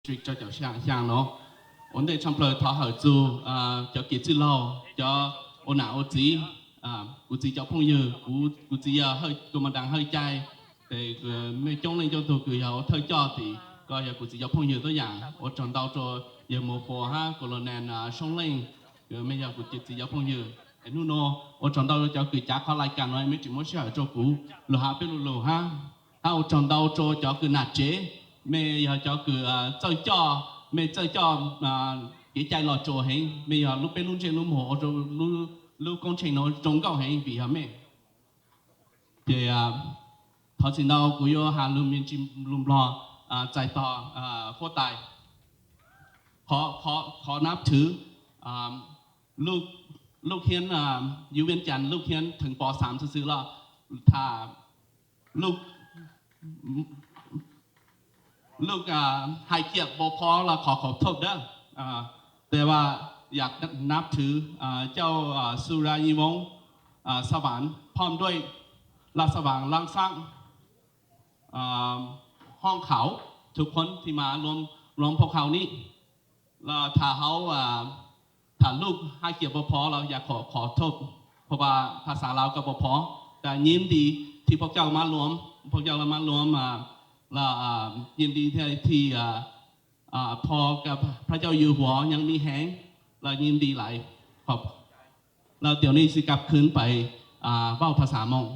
district rau caum xya xyaa no. Ua ntej tshaj plaws thov hawm txug cov kev txwj laug, cov ua nam ua txiv, kuv txiv cov phooj ywg, kuv txiv yog Koom Mav Daas Hawj Cai, ces mej coob leej coob tug kws yog ua thawj coj tim ko yog kuv txiv cov phooj ywg tuab yaam. Ua tsaug ntau rua yawg Mus Fuas hab Colonel Soob Leej, mej yog kuv txiv cov phooj ywg. Es nub nua ua tsaug ntau rua cov kws cav qhov lais kas no mej tseem muab sij hawm rua kuv lug has peb lu lug hab. Hab ua tsaug ntau rua cov kws nam tsev, mej yog cov kws txawj coj, mej txawj coj kev cai los tsuas heev, mej yog lub peb lub ntsej lub muag ua rua lub koob tsheej no zoo nkauj heev vim yog mej. Ces thov txim ntau kuv yuav has lug me ntsis lus Nplog txais tog huab tais. Qhov nab thwv, lub hiab, yus Viaj Cas lub hiab theem pov xaam xwb xwb los tham lub hais kiam pov phov los qhov qhov thoj dab, tes vas yam nab thwv cauj Xu Ra Nyi Voov, Xa Vam Phom Duej, Laj Xa Vam Laj Xaab, Hoob Khauv, Thu Khuv Thi Mas Luam Phoo Khauv Nim, los tham hauv tham lub hais kiam pov phov los yam qhov qhov thoj, phas xav Lauv koj pov phov, tas nyi nti thi phau cauj Mab Luam, phau cauj Mab Luam, los nyi nti thi พอกับพระเจ้าอยู่หัวยังมีแฮง los nyi nti lais, los tiểuนี่สิกลับคืนไปเว้าภาษาโมง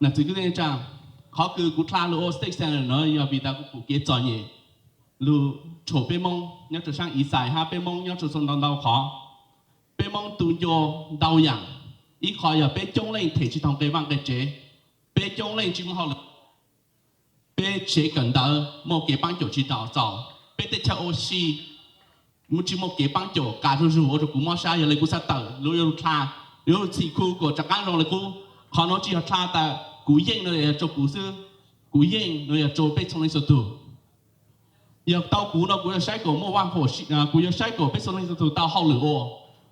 Nam txiv kwv tij neej tsaa, qhov kws kuv dlha lug ua State Senator no yog vim tas kuv pum kev txom nyem lug tshuam peb Moob nyob rua saab East Side hab peb Moob nyob rua txhua ntau ntau qhov. Peb Moob tu ncua ntau yaam, ib qho yog peb coob leej them tsi tau nqe vaaj nqe tsev, peb coob leej tsi muaj hauj lwm, peb tsev kawm ntawv muaj kev paab cuam tsi tau txaus, peb teb chaws ua si tsi muaj kev paab cuam qas zuj zug ua rua kuv mob sab. Yog le kuv xaav tawm lug yuav lug dlha, yuav lug txhim khu kuas rov qaab zoo le qub. Qhov nuav tsi yog dlha tas kuv yeej no yog rua kuv xwb, kuv yeej no yog rua peb txhua leej txhua tug. Yog tau kuv no kuv yuav saib kuas muaj vaaj hom, kuv yuav saib kuas peb txhua leej txhua tug tau hauj lwm ua,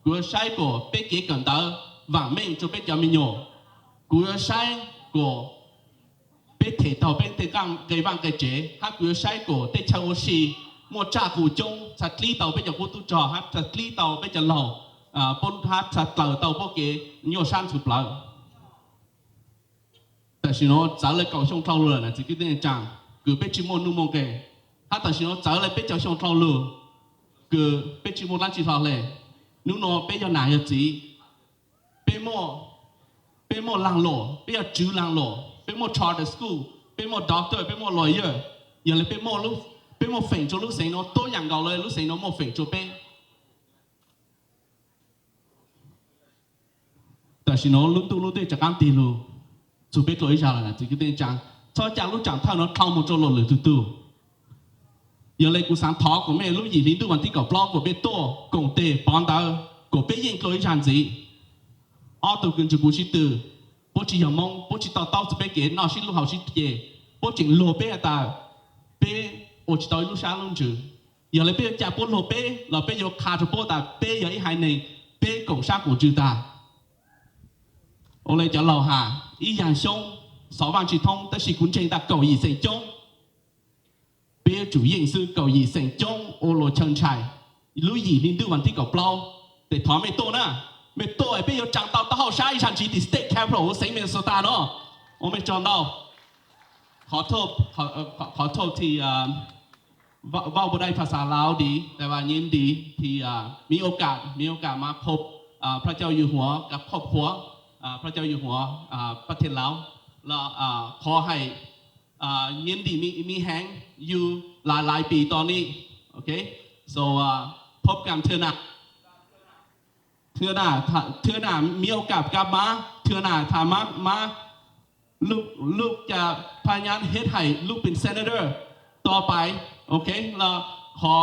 kuv yuav saib kuas peb kev kawm ntawv vaam meej rua peb cov me nyuam, kuv yuav saib kuas peb them tau peb tej nqe vaaj nqe tsev, hab kuv yuav saib kuas teb chaws ua si muaj tsaj qus coob, txhad dlib tau peb cov qub tub rog, hab txhad dlib tau peb cov laug, hab txhad dlaws tau puab kev nyuaj sab ntxhov plawv. Tam sim nuav txawv le kaum xyoo dlhau lug lawm nam txiv kwv tij neej tsaa, kws peb tsi muaj nuj muaj nqe, hab tam sim nuav txawv le peb caug xyoo dlhau lug, kws peb tsi muaj dlaab tsi hlo le. Nub nua peb yog nam yog txiv, peb muaj, peb muaj laag luam, peb yog tswv laag luam, peb muaj charter school, peb muaj doctor, peb muaj lawyer. Yog le peb muaj, peb muaj feem rua lub xeev nuav tuab yaam nkaus le lub xeev nuav muaj feem rua peb. Tam sim nuav lub ntuj lub teb rov qaab tig lug txug peb dlua ib zag lawm nam txiv kwv tij neej tsaa, txhob ca lub tsaam thawj nuav dlhau moog rua luas lwm tug tug. Yog le kuv xaav thov kuas mej lub yim hli ntuj vas thib kaum plaub kuas peb tuaj koom teg pov ntawv kuas peb yeej dlua ib zag ntxiv. Ob tug kws ntsug kuv sib tw, puab tsi yog Moob, puab tsi to taub txug peb kev noj sib hlub haus sib ce, puab tseem luag peb has tas peb ua tsi tau ib lub sab lub ntsws. Yog le peb yuav ca puab luag peb los peb yuav qha rua puab tas peb yog ib haiv neeg, peb koom sab koom ntsws tag. Ua le cov laug has, ib yaam xyoob xov vaaj tsi thoob, tab sis kuv ntseeg tas kaum yim xeem coob, peb yuav tsum yeej xwb. Kaum yim xeem coob ua luas chaw ntshai, lub yim hli ntuj vas thib kaum plaub, tes thov mej tuaj na, mej tuaj es peb yuav tsaa tau taub hau sab ib zag ntsis tim state capital huv xeev Minnesota no. Ua mej tsaug ntau. Qhov thauj thi เว้าบ่ได้ภาษาลาวดี แต่ว่ายินดีที่มีโอกาส มีโอกาสมาพบพระเจ้าอยู่หัวกับครอบครัว พระเจ้าอยู่หัวประเทศลาว แล้วขอให้ยินดีมีแฮงอยู่หลายๆ ปีต่อนี้ โอเค so พบกันเทื่อหน้า เทื่อหน้า ถ้า เทื่อหน้า มีโอกาสกลับมา เทื่อหน้า ถ้ามา มา ลูก ลูกจะพยายามเฮ็ดให้ลูกเป็น senator ต่อไป โอเค แล้วขอ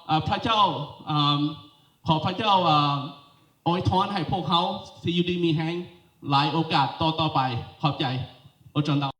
เอ่อพระเจ้าเอ่อขอพระเจ้าเอ่ออวยพรให้พวกเขาที่อยู่ดีมีแฮงหลายโอกาสต่อต่อไป ขอบใจ ua tsaug ntau.